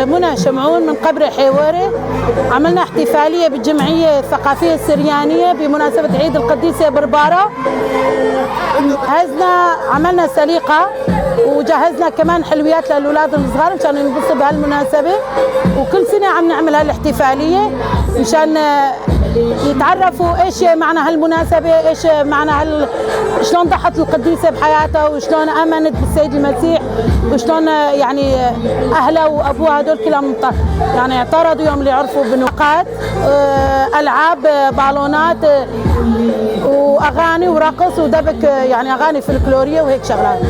منى شمعون من قبر حيوري. عملنا احتفالية بالجمعية الثقافية السريانية بمناسبة عيد القديسة بربارة. جهزنا، عملنا سليقة وجهزنا كمان حلويات للأولاد الصغار مشان ينبسطوا بهالمناسبة. وكل سنة عم نعمل هالاحتفالية مشان يتعرفوا ايش معنى هالمناسبة، ايش معنى شلون ضحت القديسة بحياتها، وشلون آمنت بالسيد المسيح، وشلون يعني أهلها وأبوها هدول كلهم يعني اعترضوا يوم اللي عرفوا بنقاط، ألعاب، بالونات، وأغاني ورقص ودبك، يعني أغاني فلكلورية وهيك شغلات.